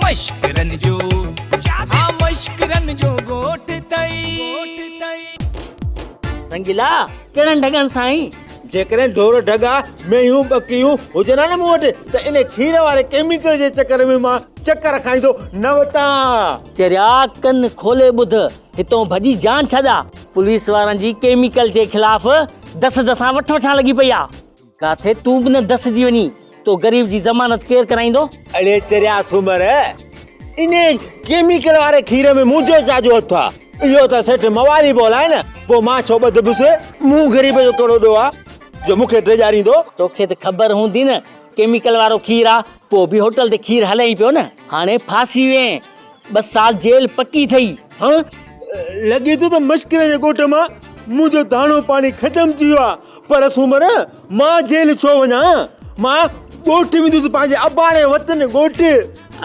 مشڪرن جو، ها مشڪرن جو ڳوٺ ٿئي. رنگيلا، ڪهڙن ڍڳن سان آئين؟ جيڪڏهن ڍور ڍڳا، مينهيون، ٻڪريون هجن ها نه مون وٽ ته ان کير واري ڪيميڪل جي چڪر ۾ مان چڪر کائيندو نه وتان. چريا، ڪن کولي ٻڌ، هتون ڀڄي جان ڇڏا. پوليس وارن جي ڪيميڪل جي خلاف دس دسان وٺ وٺان لڳي پئي آ. ڪاٿي تون به نه دسجي وڃين، تو غريب جي ضمانت ڪير ڪرائيندو؟ اڙي چريا سومر، انهي ڪيميڪل واري کير ۾ منهنجو ڇا جو هٿ آ؟ اهو ته سيٺ موالي بول آهي نه، پوء مان ڇو ٻڌبس؟ مون غريب جو ڪهڙو ڏوهه آ جو مون کي ڊيڄاريندو؟ توکي ته خبر هوندي نه، ڪيميڪل وارو کير آ، پوء به هوٽل تي کير هلائين پيو نه. هاڻي ڦاسي وئين، ٻه سال جيل پڪي ٿئي. ها، لڳي ٿو ته مشڪري جي ڳوٺ مان منهنجو داڻو پاڻي ختم ٿي ويو آ. پر سومر، مان جيل ڇو وڃان؟ مان ڳوٺ ويندس، پنهنجي اباڻي وطن ڳوٺ.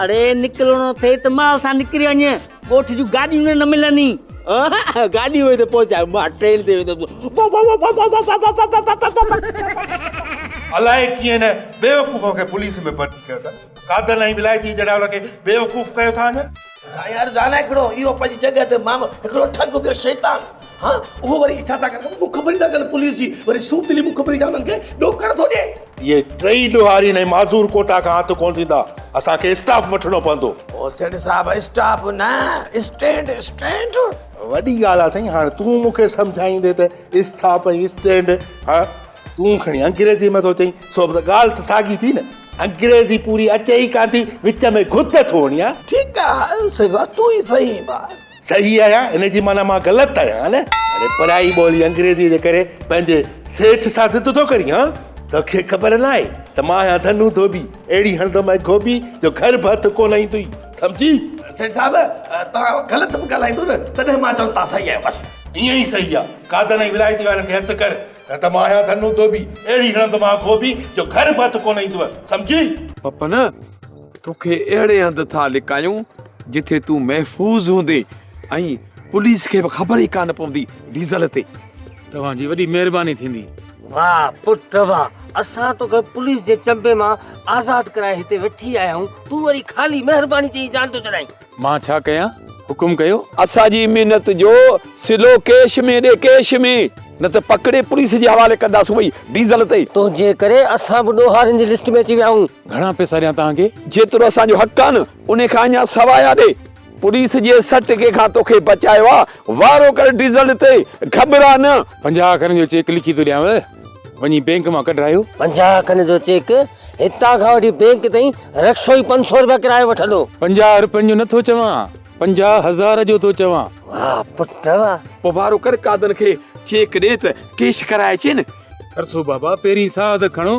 اڙي نڪرڻو ٿئي ته مال سان نڪري وڃ، ڳوٺ جون گاڏيون نه ملندي. گاڏي هئي ته پوء ڇا، مان ٽرين تي ويندس. الائي ڪيئن نه بيوقوف کي پوليس ۾ ڀرتي ڪيو اٿن. قادن ۽ ولايتي جهڙا ان کي بيوقوف ڪيو ٿا وڃن. سائين يار زانا هڪڙو اهو پنهنجي جڳهه تي مام هڪڙو ٺڳ ٻيو شيطان ها اهو وري ڇا ٿا ڪن مخبري ٿا ڪن پوليس جي وري سوتلي مخبري جا انهن کي ڏوڪڙ ٿو ڏي. اهي ٽئي ڏوهاري ۽ معذور ڪوٽا کان هٿ ڪونه ٿيندا اسان کي اسٽاف وٺڻو پوندو. او سيٺ صاحب اسٽاف نه اسٽينڊ اسٽينڊ. وڏي ڳالهه آ سائين هاڻ تون مون کي سمجهائيندي ته اسٽاف ۽ اسٽينڊ ها تون کڻي انگريزي ۾ ٿو چئين سو به ته ڳالهه ته ساڳي ٿي نه انگريزي پوري اچي ئي ڪانه ٿي وچ ۾ گهت ٿو هڻي ها. ٺيڪ آ سيٺ صاحب تون ئي صحيح ڀاء. صحيح آهيان ان جي معنيٰ مان غلط آهيان ها نه؟ اڙي پرائي ٻولي انگريزيء جي ڪري پنهنجي سيٺ سان ضد ٿو ڪرين ها؟ توکي خبر ناهي ته مان آهيان ڌنو ڌوٻي، اهڙي هڻندومانء گهوٻي جو گهر به هٿ ڪونه ايندوئي، سمجهي؟ سيٺ صاحب توهان غلط به ڳالهائيندو نه تڏهن مان چوندس توهان صحيح آهيو بس. ائين ئي صحيح آ، قادن ۽ ولايتي وارن کي هٿ ڪر، نه ته مان آهيان ڌنو ڌوٻي، اهڙي هڻندومانء گهوٻي جو گهر به هٿ ڪونه ايندوء، سمجهي؟ پپن، توکي اهڙي هنڌ ٿا لڪايون جتي تون محفوظ هوندين ۽ پوليس کي به خبر ئي ڪانه پوندي ڊيزل تي. توهان جي وڏي مهرباني ٿيندي. واهه پٽ واهه، اسان توکي پوليس جي چنبي مان آزاد ڪرائي هتي وٺي آيا آهيون، تون وري خالي مهرباني چئي جان ٿو ڇڏائين. مان ڇا ڪيان، حڪم ڪيو. اسان جي محنت جو صلو ڪيش ۾ ڏي ڪيش ۾، نه ته پڪڙي پوليس جي حوالي ڪنداسون وئي ڊيزل تي. تنهنجي ڪري اسان به ڏوهارين جي لسٽ ۾ اچي ويا آهيون. گهڻا پئسا ڏيان توهان کي؟ جيترو اسان جو حق آ نه انهي کان اڃا سوايا ڏي. پوليس جي سٽڪي کان توکي بچايو آ، وارو ڪر ڊيزل تي، گهٻرا نه. 50 کن جو چيڪ لکي ٿو ڏيانو، وڃي بينڪ مان ڪڍرايو. 50 کن جو چيڪ؟ هتان کان وٺي بينڪ تائين رڪشو ئي 500 رپيا ڪرايو وٺندو. 50 رپين جو نه ٿو چوان، 50 هزار جو ٿو چوان. واهه پٽ واهه. پوء وارو ڪر قادن کي چيڪ ڏي ته ڪيش ڪرائي اچين. ترسو بابا، پهرين ساهه ته کڻو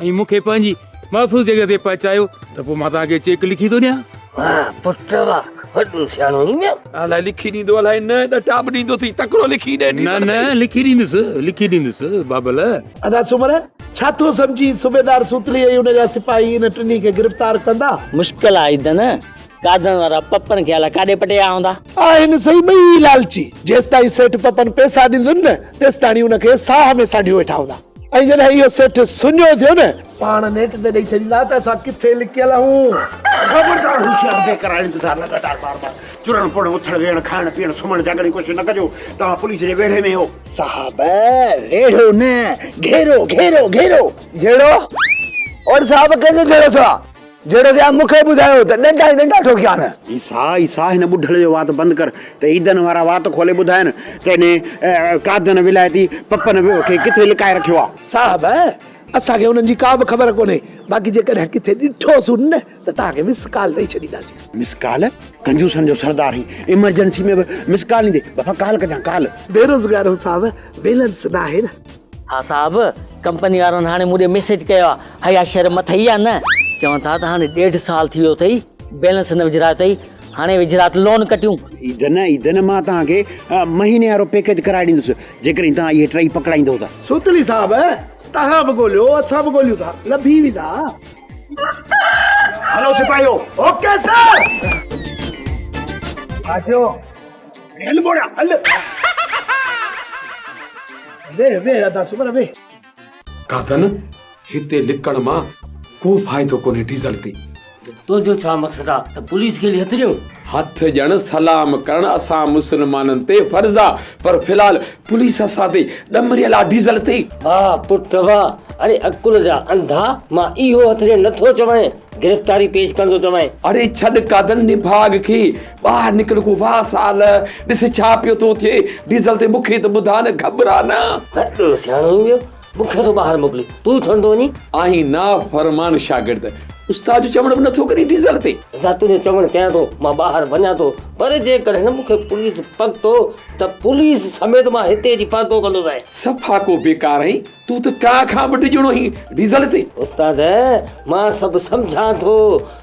۽ مون کي پنهنجي محفوظ جڳهه تي پهچايو ته پوء مان توهان کي چيڪ لکي ٿو ڏيان. واهه پٽ واهه، وڏو سياڻو آهين ميان. الائي لکي ڏيندو الائي نه، ڏٽا به ڏيندو اٿئي، تڪڙو لکي ڏي. نه نه لکي ڏيندس، لکي ڏيندس بابل. ادا سومر، ڇا ٿو سمجهين صوبيدار سوتلي ۽ ان جا سپاهي ان ٽنهي کي گرفتار ڪندا؟ مشڪل آهي ادن، قادن وارا پپن کي الائي ڪاڏي پٽي آيا هوندا. آهن سهي ٻئي لالچي، جيستائين سيٺ پپن پئسا ڏيندن نه، تيستاڻي ان کي ساهه ۾ سانڍيو ويٺا هوندا ۽ جڏهن اهو سيٺ سڃو ٿيو نه، پاڻ نيٽ تي ڏئي ڇڏيندا ته اسان ڪٿي لڪيل آهيون. خبردار هوشيار بيقرارين تي سار لڳاتار بار بار چرڻ پڙڻ اٿڻ ويهڻ کائڻ پيئڻ سمهڻ جاڳڻ جي ڪوشش نه ڪجو توهان پوليس جي ويڙهي ۾ آهيو. صاحب ويڙهو نه گهيرو گهيرو گهيرو. جهيڙو؟ اور صاحب ڪنهن جو جهيڙو ٿيو آ؟ جهڙو ٿيا مون کي ٻڌايو ته ڏنڊا ئي ڏنڊا ٺوڪيان. عيسيٰ عيسيٰ هن ٻڍل جو وات بند ڪر ته عيدن وارا وات کولي ٻڌائن ته هن قادن ولايتي پپن کي ڪٿي لڪائي رکيو آ. صاحب اسان کي انهن جي ڪا به خبر ڪونهي باقي جيڪڏهن ڪٿي ڏٺوسون نه ته توهان کي مس ڪال ڏئي ڇڏينداسين. مس ڪال؟ ڪنجوسن جو سردار هين ايمرجنسي ۾ به مس ڪال ايندي بابا ڪال ڪجان ڪال. بيروزگار هون صاحب بيلنس ناهي نه. ها صاحب ڪمپني وارن هاڻي مون ڏي ميسيج ڪيو آ هيا شھر مٿئي آ نه چون ٿا ته هاڻي ڏيڍ سال ٿي ويو اٿئي بيلنس نه وجهرايو اٿئي هاڻي وجهراء ته لون ڪٽيون. عيد نه عيد نه مان توهان کي مهيني وارو پيڪيج ڪرائي ڏيندس جيڪڏهن توهان اهي ٽئي پڪڙائيندو ته. سوتلي صاحب توهان به ڳوليو اسان به ڳوليون ٿا لڀي ويندا. هلو سپاهيو. Okay sir. ڇا ٿيو؟ هل ٻوڙيا هل. ويهه ويهه ادا سومرا ويهه. قادن، هتي لڪڻ مان ڪو فائدو ڪونهي ڊيزل تي. تنهنجو ڇا مقصد آ ته پوليس کي هٿ ڏيون؟ هٿ ڏيڻ سلام ڪرڻ اسان مسلمانن تي فرض آ پر في الحال پوليس اسان تي ڏمريل آ ڊيزل تي. واھ پٽ واھ اڙي عقل جا انڌا مان اهو هٿ ڏيڻ نٿو چوانء گرفتاري پيش ڪرڻ ٿو چوانء. اڙي ڇڏ قادن نڀاڳ کي ٻاهر نڪر ڪو واھ سال ڏس ڇا پيو ٿو ٿئي ڊيزل تي مونکي ته ٻڌاء نه گهٻرا نه. وڏو سياڻو آهين ويو مون کي ٿو ٻاهر موڪلي تون ڇو نٿو وڃين؟ آهين نافرمان شاگرد استاد جو چوڻ به نٿو ڪرين ڊيزل تي. استاد تنهنجو چوڻ ڪيان ٿو مان ٻاهر وڃان ٿو پر جيڪڏهن مون کي پوليس پڪتو ته پوليس سميت مان هتي اچي پاڪو ڪندوسانء. صفا ڪو بيڪار آهين تون ته ڪانء کان به ڊڄڻو آهين ڊيزل تي. استاد مان سڀ سمجهان ٿو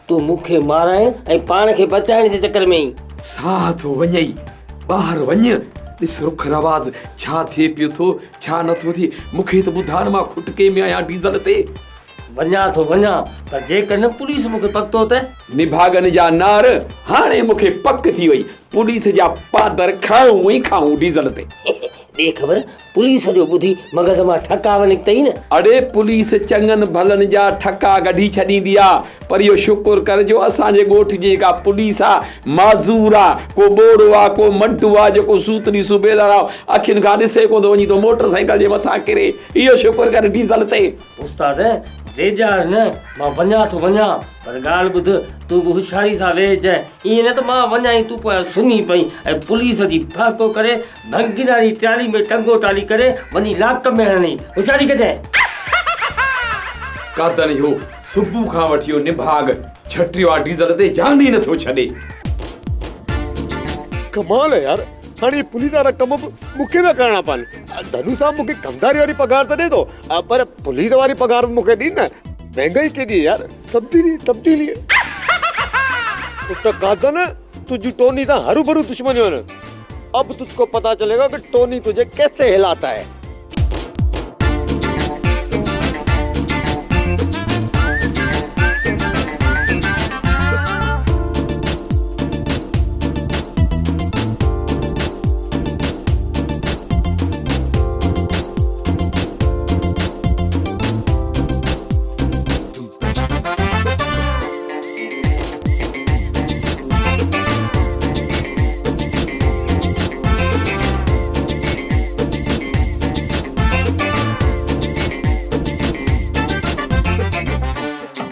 تون مون کي مارائڻ ۽ پاڻ کي بچائڻ جي چڪر ۾ آهين. ساهه ٿو وڃئي ٻاهر وڃ ڏس رخ رواز ڇا ٿئي پيو ٿو ڇا نٿو ٿئي مون کي ته ٻڌاء نه مان کٽڪي ۾ آهيان ڊيزل تي. وڃان ٿو وڃان پر جيڪڏهن پوليس مون کي پڪتو ته. نڀاڳن جا نار هاڻي مون کي پڪ ٿي وئي پوليس جا پادر کائون ئي کائون ڊيزل تي. ڏي خبر پوليس جو ٻڌي مغز مان ٺڪاء نڪتئي نه. اڙي پوليس چڱن ڀلن جا ٺڪا ڪڍي ڇڏيندي آ پر اهو شڪر ڪر جو اسان جي ڳوٺ جي جيڪا پوليس آ معذور آ ڪو ٻوڙو آ ڪو منڊو آ جيڪو سوتري صوبيدار آ اکين کان ڏسي ڪونه ٿو وڃي ٿو موٽر سائيڪل جي مٿان ڪري اهو شڪر ڪر ڊيزل تي. استاد ڊيڄار نه مان وڃان ٿو وڃان پر ڳالهه ٻڌ تون به هوشياري سان ويهجانء ائين نه ته مان وڃان ۽ تون پويان سمهي پئين ۽ پوليس اچي ڦهڪو ڪري ڀنگين واري ٽرالي ۾ ٽنگو ٽالي ڪري وڃي لاڪ ۾ هڻنئي. هوشياري ڪجانء. قادن اهو صبح کان وٺي اهو نڀاڳ ڇٽيو آ ڊيزل تي جان ئي نٿو ڇڏي. ڪمال آهي يار هاڻي اهي پوليس وارا ڪم به مون کي پيا ڪرڻا پون. ڌنو صاحب مون کي ڪمداري واري پگهار ته ڏي ٿو پر پوليس واري پگهار به مون کي ڏين نه. مهنگائي ڪيڏي آهي يار. تبديلي تبديلي. پٽ قادن تنهنجي ٽوني سان هروڀرو دشمنيون آهن. اب تجھ ڪو پتا چلي گا ڪه ٽوني تجھي ڪيسي هلاتا هي.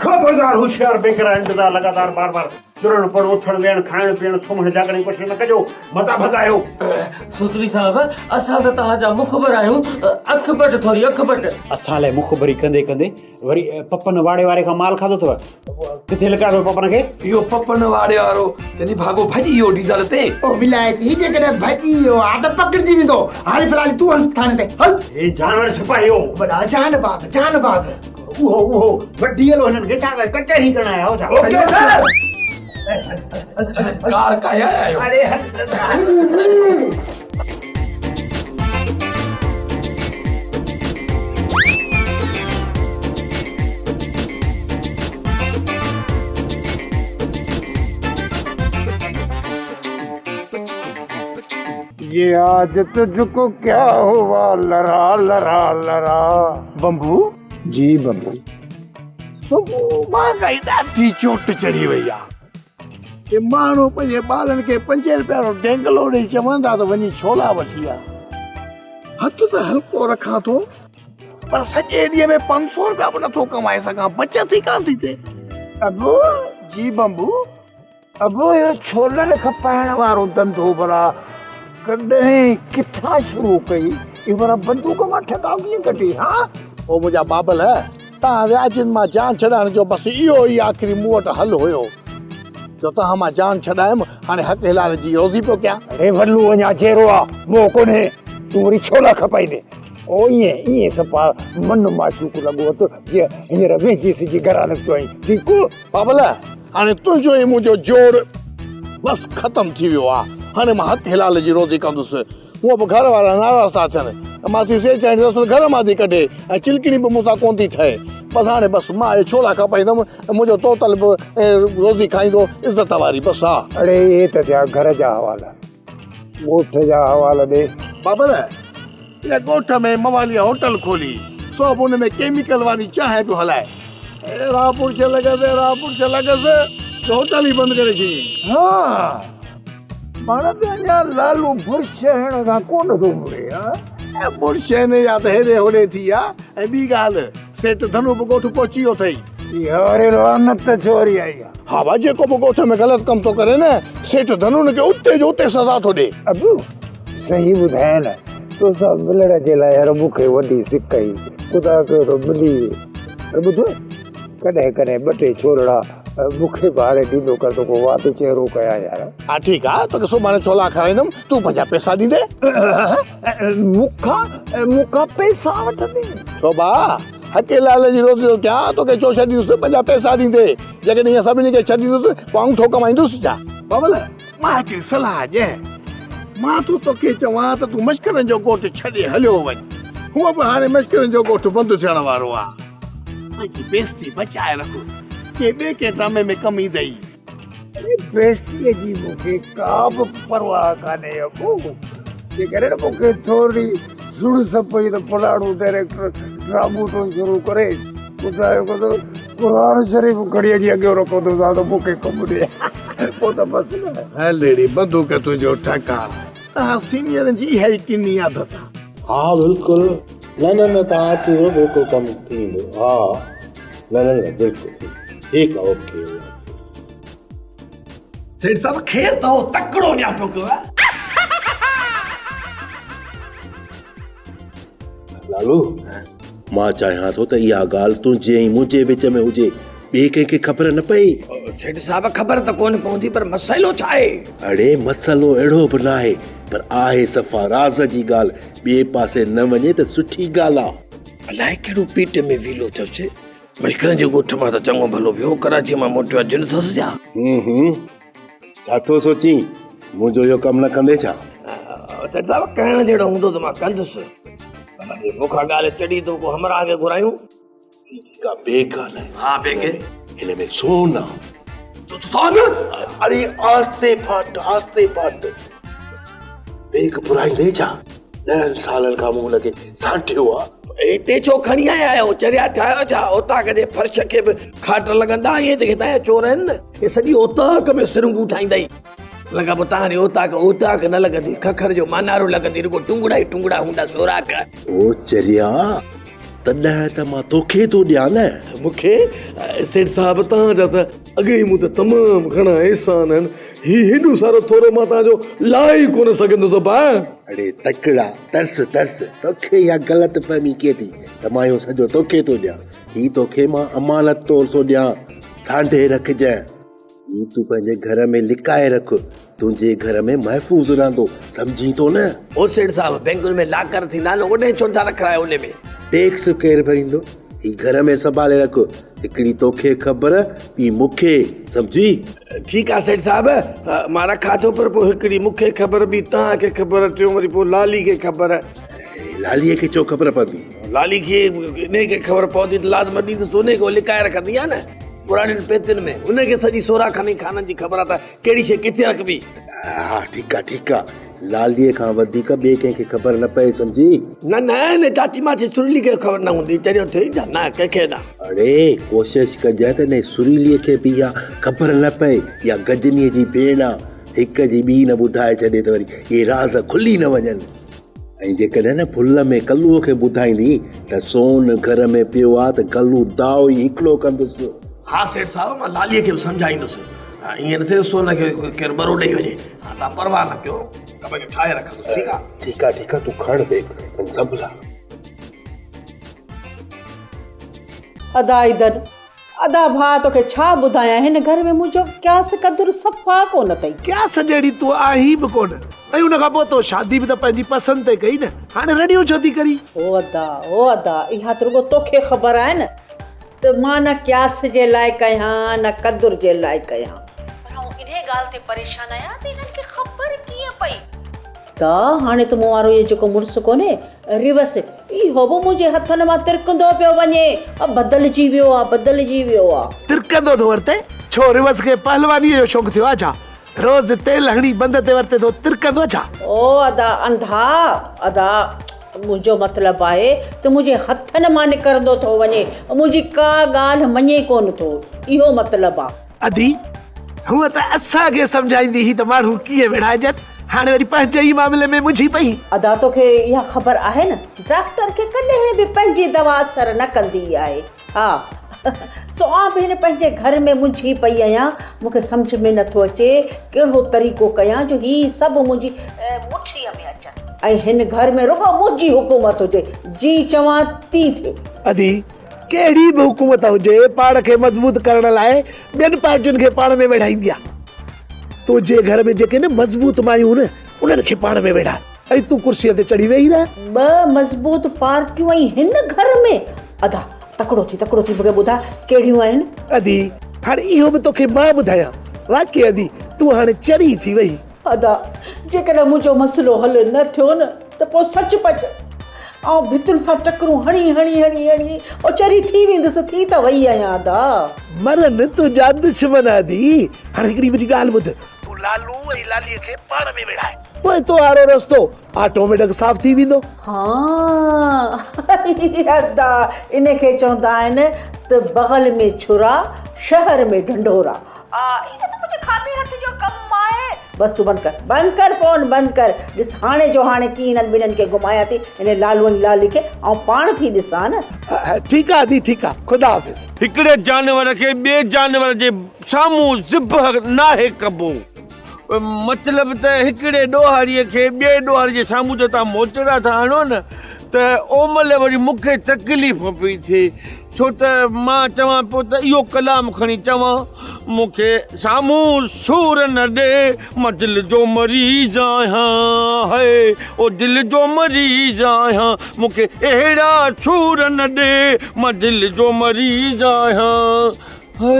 خبردار هوشيار بيقرار انتظار لڳاتار بار بار چرڻ پڙ اٿڻ ويهڻ کائڻ پيئڻ سمهڻ جاڳڻ جي ڪوشش نه ڪجو متان ڀڳايو. سوتري صاحب اسان ته توهان جا مخبر آهيون اک پٽ ٿوري اک پٽ. اسان لاء مخبري ڪندي ڪندي وري پپن واڙي واري کان مال کاڌو اٿو ڪٿي لڪايو اٿو پپن کي؟ اهو پپن واڙي وارو ته نڀاڳو ڀڄي ويو ڊيزل تي. او ولايتي جيڪڏهن ڀڄي ويو آ ته پڪڙجي ويندو. هل فلالي تون هل ٿاڻي تي هل. هي جانور سپاهي هو. وڏا جان باز جان باز. اهو اهو وڍي هلو هنن کي ڇا ڪچهري ڪرڻ آيا آهيو ڇا؟ Okay sir. ڪار ڪاهي آيا آهيو. اڙي هل. ये आज तुझको क्या हुआ लरा लरा लरा بمبو جي بمبو بمبو مهانگائي ڏاڍي چوٽ چڙهي وئي آ ڪي ماڻهو پنهنجي ٻارن کي پنجين روپين وارو ڊينگلو ڏئي چون ٿا ته وڃي ڇولا وٺي آ. هٿ ته هلڪو رکان ٿو پر سڄي ڏينهن ۾ 500 روپيا به نٿو ڪمائي سگهان، بچت ئي ڪانه ٿي ٿئي. ابو! جي بمبو! ابو اهو ڇولن کپائڻ وارو ڌنڌو ڀلا ڪڏهن ڪٿان شروع ڪئي؟ اهو ڀلا بندوق مان ٺڪاء ڪيئن ڪڍي ها؟ او منهنجا بابل! تان وياجين مان جان ڇڏائڻ جو بس اهو ئي آخري مون وٽ حل هيو جو توهان مان جان ڇڏايم، هاڻي حق حلال جي روزي پيو ڪيان. اڙي ولو اڃا جيئرو آ، موهه ڪونهي، تون وري ڇولا کپائيندين. او ائين ائين صفا من معشوق لڳو اٿ، جيئن هينئر ويجهي سجي گهران نڪتو آهين. ٺيڪ. بابل، هاڻي تنهنجو ۽ منهنجو جوڙ بس ختم ٿي ويو آ، هاڻي مان حق حلال جي روزي ڪندس. هونء به گهر وارا ناراض ٿا ٿين. ماسي سيٺياڻي ته اصل گهر مان ٿي ڪڍي ۽ چلڪڻي به مون سان ڪونه ٿي ٺهي. بس هاڻي بس مان اهي ڇولا کپائيندم ۽ منهنجو طوطل به روزي کائيندو عزت واري بس ها. اڙي اهي ته ٿيا گهر جا حوالا، ڳوٺ جا حوالا ڏي. بابل، اها ڳوٺ ۾ مواليء هوٽل کولي، سو به ان ۾ ڪيميڪل واري چانهه پيو هلائي. اهڙا برش لڳس، اهڙا برش لڳس جو هوٽل ئي بند ڪري ڇڏيائين. ها، معنيٰ ته اڃا لالو برش هڻڻ کان ڪونه ٿو مڙي ها. اي برش هن جا ته هيڏي هوڏي ٿي ويا ۽ ٻي ڳالهه سيٺ ڌنو به ڳوٺ پهچي ويو اٿئي. اها وري لعنت ته ڇو وري آئي آ. ها ڀاء جيڪو به ڳوٺ ۾ غلط ڪم ٿو ڪري نه سيٺ ڌنو ان کي اتي جو اتي سزا ٿو ڏي. ابو صحيح ٻڌايان نه توسان ملڻ جي لاء يار مون کي وڏي سڪ هئي خدا ڪيو ته ملي وئي پر ٻڌ ڪڏهن ڪڏهن ٻه ٽي ڇورڙا مون کي به هاڻي ڏيندو ڪر ته ڪو وات چهرو ڪيان يار. ها ٺيڪ آ توکي سڀاڻي ڇولا کارائيندم تون پنهنجا پئسا ڏيندين. مون کان مون کان پئسا وٺندين. ڇو ڀاء حقي لال جي روزي جو ڪيان توکي ڇو ڇڏيندس پنهنجا پئسا ڏيندي جيڪڏهن ائين سڀني کي ڇڏيندس پوء آئون ٿو ڪمائيندس ڇا. بابل مان هڪڙي صلاح ڏيان مان ٿو توکي چوان ته تون مشڪرن جو ڳوٺ ڇڏي هليو وڃ هونء به هاڻي مشڪرن جو ڳوٺ بند ٿيڻ وارو آ پنهنجي بيستي بچائي رک ڪنهن ٻئي ڪنهن ڊرامي ۾ ڪم ايندئي. اڙي بيستيء جي مون کي ڪا به پرواهه ڪانهي ابو، جيڪڏهن مون کي ٿورڙي سڻس پئي ته فلاڻو ڊائريڪٽر ڊرامو ٿو شروع ڪري، ٻڌايو ڪندو قرآن شريف کڻي اچي اڳيان رکندوسانس ته مون کي ڪم ڏي، پوء ته بس نه. هل اڙي بندوق تنهنجو ٺڪاء، توهان سينيئرن جي اها ئي ڪني عادت آ. ها بلڪل نه نه نه توهان اچجو بلڪل ڪم ٿي ويندو ها نه نه نه بلڪل ٺيڪ آ اوڪي الله حافظ. سيٺ صاحب خير ته هو تڪڙو نياپو ڪيو آ. لالو مان چاهيان ٿو ته اها ڳالهه تنهنجي ۽ منهنجي وچ ۾ هجي ٻئي ڪنهن کي خبر نه پئي. سيٺ صاحب خبر ته ڪونه پوندي پر مسئلو ڇا آهي؟ اڙي مسئلو اهڙو به ناهي پر آهي صفا راز جي ڳالهه ٻئي پاسي نه وڃي ته سٺي ڳالهه آ. الائي ڪهڙو پيٽ ۾ ويلو اٿس. مشڪرن جي ڳوٺ مان ته چڱو ڀلو ويو، ڪراچيء مان موٽيو آ، جن اٿس ڇا؟ هون هون، ڇا ٿو سوچين؟ منهنجو اهو ڪم نه ڪندين ڇا؟ سيٺ صاحب، ڪرڻ جهڙو هوندو ته مان ڪندس، پر جي مون کان ڳالهه چڙهي ته ڪو همراهه کي گهرايون. هي جيڪا بيگ آ نه، ها بيگ، هن ۾ سون آ. سون؟ اڙي آهستي ڦاٽ، آهستي ڦاٽ. بيگ ڦرائيندين ڇا؟ ڏهن سالن کان مون هن کي سانڍيو آ. هتي ڇو کڻي آيا آهيو؟ چريا ٿيا آهيو ڇا؟ اوطاق جي فرش کي به کاٽ لڳندا اهي جيڪي هتان جا چور آهن نه، اهي سڄي اوطاق ۾ سرنگون ٺاهيندا ئي. ان کان پوء توهان جي اوطاق اوطاق نه لڳندي، ککر جو مانارو لڳندي، رڳو ٽنگڙا ئي ٽنگڙا هوندا سوراخ. او چريا! تڏهن ته مان توکي ٿو ڏيان نه. مون کي؟ سيٺ صاحب توهان جا ته اڳي ئي مون تي تمام گهڻا احسان آهن. هي هيڏو سارو ٿورو مان توهان جو لاهي ئي ڪونه سگهندس ڀاء. اڙي تڪڙا، ترس ترس، توکي اها غلط فهمي ڪيئن ٿي ته مان اهو سڄو توکي ٿو ڏيان. هي توکي مان امانت طور ٿو ڏيان، سانڍي رکجانء. هي تون پنهنجي گهر ۾ لڪائي رک، تنهنجي گهر ۾ محفوظ رهندو، سمجهين ٿو نه؟ او سيٺ صاحب، بينڪن ۾ لاڪر ٿيندا آهن، اوڏانهن ڇو نٿا رکرايو ان ۾؟ ٽيڪس ڪير ڀريندو؟ هي گهر ۾ سنڀالي رک، هڪڙي توکي خبر، ٻي مون کي، سمجهي؟ ٺيڪ آهي سيٺ صاحب، مان رکان ٿو، پر پوء هڪڙي مون کي خبر، ٻي توهان کي خبر، ٽيون وري پوء لالي کي خبر. لاليء کي ڇو خبر پوندي؟ لالي کي انهيء کي خبر پوندي ته لازم ڏيندس، انهيء کي هو لڪائي رکندي آهي نه. پراڻين پيتين ۾ ان کي سڄي سوراخن ۽ خانن جي خبر آ ته ڪهڙي شيء ڪٿي رکبي. ها ٺيڪ آ ٺيڪ آ لاليء کان وڌيڪ ٻئي ڪنهن کي خبر نه پئي سمجهي. نه نه ان چاچي ماڇي سريلي کي خبر نه هوندي چريو ٿيو ڇا نه ڪنهن کي نه. اڙي ڪوشش ڪجانء ته انهي سريلي کي به اها خبر نه پئي اها گجنيء جي ڀيڻ آ هڪ جي ٻي نه ٻڌائي ڇڏي ته وري اهي راز کلي نه وڃن. ۽ جيڪڏهن نه ڀل ۾ ڪلوء کي ٻڌائيندين ته سون گهر ۾ پيو آ ته گلو داء ئي هڪڙو ڪندس. ها سيٺ صاحب مان لاليء کي به سمجهائيندس ائين نه ٿئي سون کي ڪير ٻرو ڏئي وڃي. ها توهان پرواهه نه ڪيو ڪم کي ٺاهي رکندس ٺيڪ آ. ٺيڪ آ ٺيڪ آ تون کڻ بيگ وڃ سنڀلا. ادا عيدن ادا ڀاء توکي ڇا ٻڌايان هن گهر ۾ منهنجو قياس قدر صفا ڪونه اٿئي. قياس جهڙي تون آهين به ڪونه ۽ ان کان پوء تو شادي به ته پنهنجي پسند تي ڪئي نه هاڻي رڙيون ڇو ٿي ڪرين. او ادا او ادا اها ته رڳو توکي خبر آهي نه ته مان نه قياس جي لائق آهيان نه قدر جي لائق آهيان. پر آئون انهي ڳالهه تي پريشان آهيان ته هنن کي خبر ڪيئن پئي. ته هاڻي ته مون وارو اهو جيڪو مڙس ڪونهي ريوس، اهو به منهنجي هٿن مان ترڪندو پيو وڃي. بدلجي ويو آ، بدلجي ويو آ. ترڪندو ٿو ورتي؟ ڇو ريوس کي پهلوانيء جو شوق ٿيو آ ڇا؟ روز تيل هڻي بند تي ورتي ٿو ترڪندو ڇا؟ او ادا انڌا، ادا منهنجو مطلب آهي ته منهنجي هٿن مان نڪرندو ٿو وڃي، منهنجي ڪا ڳالهه مڃي ڪونه ٿو، اهو مطلب آ. ادي، هونء ته اسان کي سمجهائيندي هئي ته ماڻهو ڪيئن وڙهائجن، هاڻي وري پنهنجي ئي معاملي ۾ منجهي پئي. ادا توکي اها خبر آهي نه، ڊاڪٽر کي ڪڏهن به پنهنجي دوا اثر نه ڪندي آهي. ها، سو آئون به هن پنهنجي گهر ۾ منجهي پئي آهيان، مون کي سمجهه ۾ نٿو اچي ڪهڙو طريقو ڪيان جو هي سڀ منهنجي مٺيء ۾ اچن ۽ هن گهر ۾ رڳو منهنجي حڪومت هجي، جيئن چوان تيئن ٿئي. ادي، ڪهڙي به حڪومت هجي، پاڻ کي مضبوط ڪرڻ لاء ٻين پارٽين کي پاڻ ۾ ويڙهائيندي آهي. تنهنجي گهر ۾ جيڪي نه مضبوط مايون نه، انهن کي پاڻ ۾ ويڙهاء ۽ تون ڪرسيء تي چڙهي ويهي رهه. ٻه مضبوط پارٽيون ۽ هن گهر ۾! ادا، تڪڙو ٿي، تڪڙو ٿي، مون کي ٻڌاء ڪهڙيون آهن؟ ادي، هاڻي اهو به توکي مان ٻڌايان. واقعي ادي، تون هاڻي چري ٿي وئين. ادا، جيڪڏهن منهنجو مسئلو حل نه ٿيو نه ته پوء سچ پچ آئون ڀتين سان ٽڪرون هڻي هڻي هڻي هڻي چري ٿي ويندس، ٿي ته وئي آهيان ادا. مرن تنهنجا دشمن ادي، هاڻي هڪڙي منهنجي ڳالهه ٻڌ، تون لالو ۽ لاليء کي پاڻ ۾ وڙهاء، پوء تو وارو رستو آٽوميٽڪ صاف ٿي ويندو. ها ادا، ان کي چوندا آهن ته بغل ۾ ڇرا، شهر ۾ ڍنڍورا. اهو ته منهنجي کاٻي هٿ جو ڪم آهي. بس تون بند ڪر، بند ڪر فون بند ڪر، ڏس هاڻي جو هاڻي ڪيئن هنن ٻنهن کي گهمايان ٿي، هن لالو ۽ لالي کي آئون پاڻ ٿي ڏسان نه. ٺيڪ آ ادي ٺيڪ آ، خدا حافظ. هڪڙي جانور کي ٻئي جانور جي سامهون ذبح ناهي ڪبو. مطلب ته هڪڙي ڏوهاريء کي ٻئي ڏوهاري جي سامهون جي توهان موچڙا ٿا هڻو نه ته اومهل وري مون کي تڪليف پئي ٿئي ڇو ته مان چوان پيو ته اهو ڪلام کڻي چوان مون کي سامهون سور نه ڏي مان دل جو مريض آهيان هي او دل جو مريض آهيان مون کي اهڙا سور نه ڏي مان دل جو مريض آهيان هي.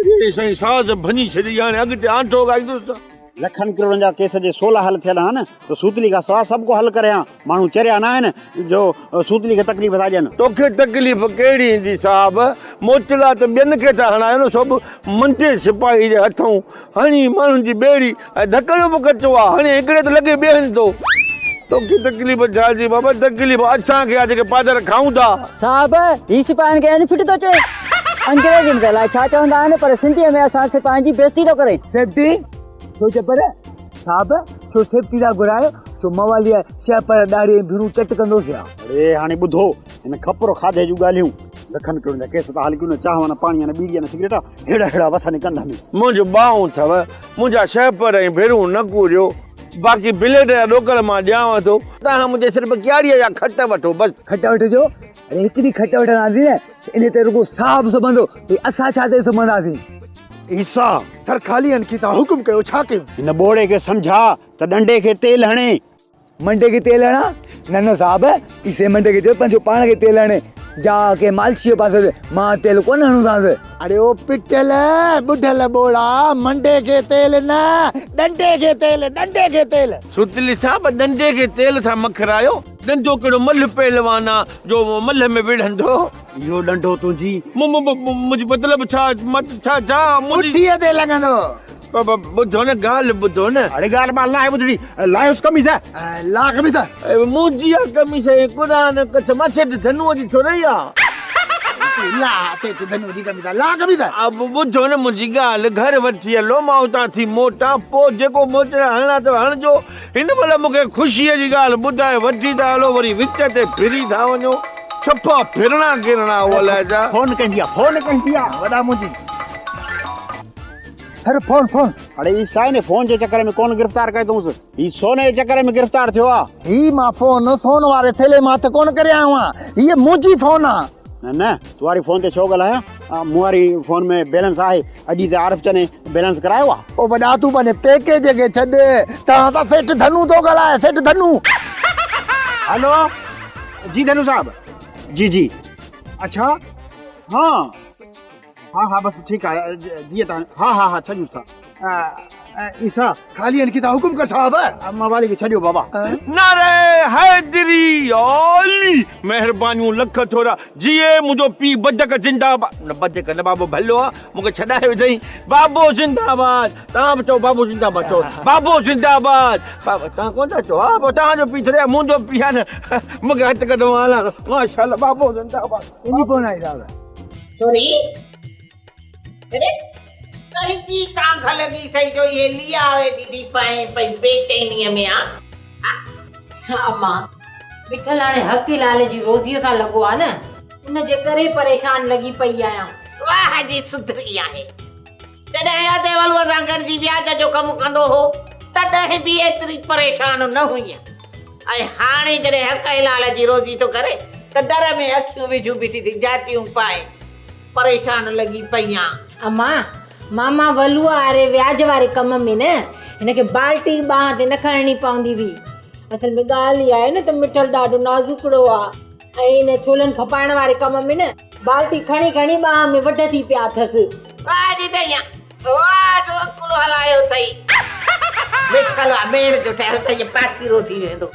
اڙي سائين ساز ڀڃي ڇڏي هاڻي اڳتي آنٽو ڳائيندس ته. لکن ڪروڙن جا ڪيس جي سولا حل ٿيل ها نه ته سوتلي کان سوا سڀ ڪو حل ڪري ها ماڻهو چريا نه آهن جو سوتلي کي تڪليف ٿا ڏين. توکي تڪليف ڪهڙي ايندي صاحب موچڙا ته ٻين کي ٿا هڻايو نه سو به منڊي سپاهي جي هٿئون هڻي ماڻهن جي ٻيڙي ۽ ڌڪ جو به ڪچو آ هڻي هڪڙي ته لڳي ٻئي هنڌ ٿو. توکي تڪليف ڇا جي بابا تڪليف اسان کي آ جيڪي پادر کائون ٿا. صاحب هي سپاهين کي انفٽ ٿو چئي. انگريزي ۾ ته الائي ڇا چوندا آهن پر سنڌيء ۾ اسان سپاهين جي بيعزتي ٿو ڪري. سيفٽي ڇو چئي پر صاحب ڇو سيفٽي ٿا گهرايو ڇو موالي آهي شهه پر ڏاڙهي ۽ ڀرون چٽ ڪندوس يا. اڙي هاڻي ٻڌو هن کپرو کاڌي جون ڳالهيون لکن ڪروڙن جا ڪيس ٿا حل ڪيون نه چانهه نه پاڻي نه ٻيڙي نه سگريٽ ههڙا ههڙا وسن ڪنڌ ۾. منهنجو ٻانهون اٿو منهنجا شهپر ۽ ڀرون نه ڪوريو باقي بليڊ جا ڏوڪڙ مان ڏيانو ٿو توهان منهنجي صرف ڪياڙيء جا کٽ وٺو بس. کٽ وٺجو اڙي هڪڙي کٽ وٺنداسين نه ته انهي تي رڳو صاحب سمهندو هي اسان ڇا تي سمهنداسين. عيسيٰ، سر خالي هن کي توهان حڪم ڪيو ڇا ڪيون؟ هن ٻوڙي کي سمجهاء ته ڏنڊي کي تيل هڻي. منڊي کي تيل هڻان؟ نه نه صاحب، عيسي منڊي کي چيو پنهنجو پاڻ کي تيل هڻي. جا ڪنهن مالشيء جو پاسي هجي، مان تيل ڪونه هڻوسانس. اڙي او پٽيل، ٻڍل ٻوڙا، منڊي کي تيل نه، ڏنڊي کي تيل، ڏنڊي کي تيل. سوتلي صاحب، ڏنڊي کي تيل ٿا مکرايو؟ ڏنڊو ڪهڙو ملهه پهلوان آ جو ملهه ۾ وڙهندو. اهو ڏنڊو تنهنجي. منهنجي مطلب ڇا ڇا ڇا منهنجي. پٺيء تي لڳندو. ٻڌو نه ڳالهه ٻڌو نه. اڙي ڳالهه ٻالهه ناهي ٻڌڻي لاهيوس قميص. لاهه قميص. منهنجي آ قميص ۽ قرآن قسم آ سيٺ ڌنوء جي ٿورئي آ. لاهه سيٺ ڌنوء جي قميص لاهه قميص. ٻڌو نه منهنجي ڳالهه گهر وٺي هلو مان اتان ٿي موٽان پوء جيڪو موچڙا هڻڻا اٿو هڻجو. هن مهل مون کي خوشيء جي ڳالهه ٻڌائي وٺي ٿا هلو وري وچ تي ڦري ٿا وڃو. صفا ڦرڻا ڪرڻا اهو الائي ڇا. فون ڪنهن جي آ فون ڪنهن جي آ وڏا منهنجي. Sir phone phone. اڙي هي سائين فون جي چڪر ۾ ڪونه گرفتار ڪيو اٿئونس هي سون جي چڪر ۾ گرفتار ٿيو آ. هي مان فون سون واري ٿيلهي مان هٿ ڪونه ڪري آيو آهيان هيء منهنجي فون آ. نه نه تو واري فون تي ڇو ڳالهايان مون واري فون ۾ بيلنس آهي اڄ ئي ته عارف چني بيلنس ڪرايو آ. او وڏا تون پنهنجي پيڪيج کي ڇڏ توهان سان سيٺ ڌنو ٿو ڳالهائي سيٺ ڌنو. هلو جي ڌنو صاحب جي جي اڇا ها ها ها بس ٺيڪ آهي جيئن تان ها ها ها ڇڏيوس ٿا. عيسيٰ خالي هن کي ته حڪم ڪر صاحب. موالي کي ڇڏيو بابا. نعره حيدري عالي مهربانيون لک ٿورا جيئي منهنجو پيء بدڪ زنده آباد نه بدڪ نه بابو ڀلو آ مونکي ڇڏائي وڌئي بابو زنده آباد توهان به چئو بابو زنده آباد چئو بابو زنده آباد بابا توهان ڪونه ٿا چئو ها پوء توهان جو پيء ٿوري آ منهنجو پيء آ نه مونکي هٿ ڪڍو مان هلان ٿو ماشاءالله بابو زنده آباد ايندي ڪونه آئي صاحب. ڇوري اري ڪنهن جي تانگهه لڳي اٿئي جو اهي ليئا ويٺي ٿي پائين پئي بيچينيء ۾ آ. امان، مٺل هاڻي حق حلال جي روزيء سان لڳو آ نه، ان جي ڪري پريشان لڳي پئي آهيان. واهه جي سڌري آهي. جڏهن ادي ولوء سان گڏجي وياج جو ڪم ڪندو هو، تڏهن به ايتري پريشان نه هئينء ۽ هاڻي جڏهن حق حلال جي روزي ٿو ڪري ته در ۾ اکيون وجهيون بيٺي ٿي جهاتيون پائي. پريشان لڳي پئي آن. امان، ماما ولوء واري وياج واري ڪم ۾ نه هن کي بالٽي ٻانهن تي نه کڻڻي پوندي هئي. اصل ۾ ڳالهه اها آهي نه ته مٺل ڏاڍو نازڪڙو آ ۽ ان ڇولن کپائڻ واري ڪم ۾ نه بالٽي کڻي کڻي ٻانهن ۾ وڍ ٿي پيا اٿس. واهه جي ٿئي آن، واهه جو عقل هلايو اٿئي. مٺل آ ميڻ جو ٺهيل ته ائين پاسيرو ٿي ويندو.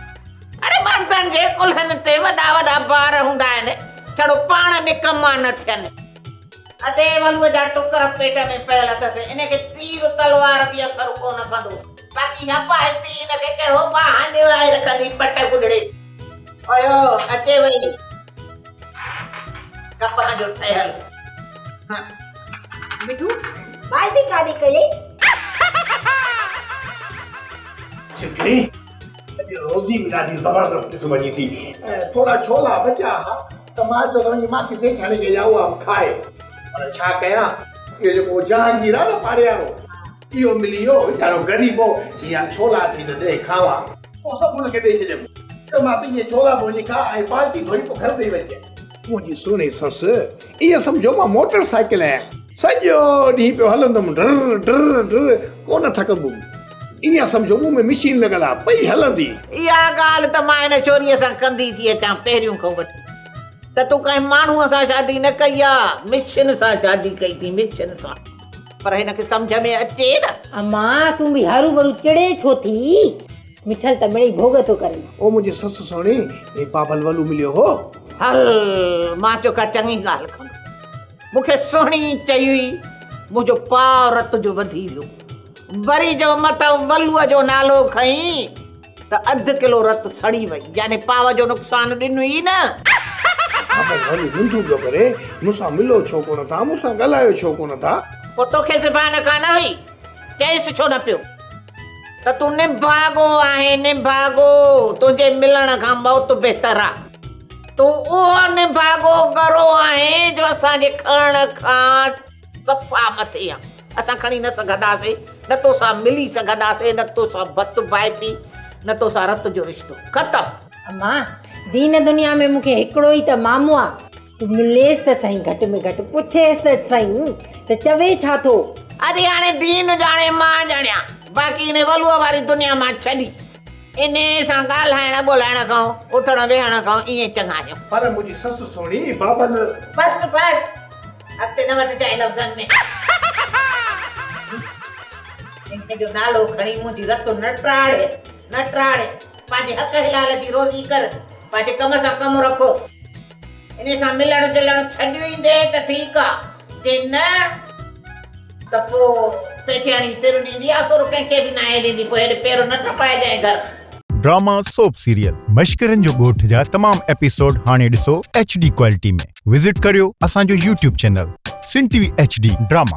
اڙي مردن جي ڪلهن تي وڏا وڏا بار هوندا آهن، ڇڙو پاڻ نڪما نه ٿين. ادي ولوء جا ٽڪر پيٽ ۾ پيل اٿس، ان کي تير تلوار به اثر ڪونه ڪندو. باقي اها بالٽي ان کي ڪهڙو ٻانهن ڏيوائي رکندي پٽ گڏڙي. اهو اچي وئي ڪپهه جو ٺهيل. مٺو، بالٽي ڪاڏي ڪيئي؟ ڇڪري. اڄ روزي به ڏاڍي زبردست قسم جي ٿي. ٿورا ڇولا بچيا ها ته مان چيو ته وڃي ماسي سيٺياڻي کي ڏيان اها به کائي. پر ڇا ڪيان اهو جيڪو جهانگير آهي نه پاڙي وارو اهو ملي ويو ويچارو غريب هو چي يار ڇولا ٿي ته ڏي کاوان. پوء سڀ هن کي ڏئي ڇڏيم. چيومانس ته اهي ڇولا به وڃي کاء ۽ بالٽي ڌوئي پوء گهر ڏئي وڃجانء. منهنجي سهڻي سس ائين سمجهو مان موٽر سائيڪل آهيان. سڄو ڏينهن پيو هلندم ڊر ڊر ڊر ڪونه ٿڪندم. ائين سمجهو مون ۾ مشين لڳل آ پئي هلندي. اها ڳالهه ته مان هن ڇوريء سان ڪندي ٿي اچان پهريون کان وٺي ته تون ڪنهن ماڻهوء سان شادي نه ڪئي آ، مشين سان شادي ڪئي ٿي مشين سان. پر هن کي سمجهه ۾ اچي نه. امان تون به هروڀرو چڙين ڇو ٿي؟ مٺل ته مڙئي ڀوڳ ٿو ڪري. او منهنجي سس سهڻي، هي بابل ولو مليو هو. هل مان چيو ڪا چڱي ڳالهه ڪندو. مون کي سهڻي چئي هئي، منهنجو پاء رت جو وڌي ويو. وري جو مٿئون ولوء جو نالو کنئي ته اڌ ڪلو رت سڙي وئي، يعني پاء جو نقصان ڏنو ئي نه. بابل ولو منٿون پيو ڪري، مون سان ملو ڇو ڪونه ٿا، مون سان ڳالهايو ڇو ڪونه ٿا. پوء توکي زبان ڪانه هئي، چئيس ڇو نه پيو ته تون نڀاڳو آهين، نڀاڳو، تنهنجي ملڻ کان موت بهتر آ. تون اهو نڀاڳو ڳرو آهين جو اسان جي کڻڻ کان صفا مٿي آ. اسان کڻي نه سگهنداسين، نه توسان ملي سگهنداسين، نه توسان ڀت ڀائپي، نه توسان رت جو رشتو. ختم. امان، دين دنيا ۾ مون کي هڪڙو ئي ته مامو آ. تون مليس ته سهين گهٽ ۾ گهٽ پڇيس ته سهين ته چوي ڇا ٿو. ادي هاڻي دين ڄاڻي مان ڄاڻيان، باقي انهي ولوء واري دنيا مان ڇڏي. انهيء سان ڳالهائڻ ٻولهائڻ کان، اٿڻ ويهڻ کان ائين چڱا آهيون. پر منهنجي سس سهڻي بابل. بس بس، اڳتي نه وڌجانء لفظن ۾. انهيء جو نالو کڻي منهنجي رت نه ٽاڙي، نه ٽاڙي. پنهنجي حق حلال جي روزي ڪر، پنهنجي ڪم سان ڪم رک. انهيء سان ملڻ جلڻ ڇڏيندين ته ٺيڪ آ، جي نه ته پوء سيٺياڻي سر ڏيندي آ، سر ڪنهن کي به ناهي ڏيندي، پوء هيڏي پير نه ٽپائجانء گهر. ڊراما سوپ سيريل مشڪرن جو ڳوٺ جا تمام ايپيسوڊ هاڻي ڏسو ايڇ ڊي ڪوالٽي ۾ وزٽ ڪريو اسان جو YouTube channel Sindh T V H D drama.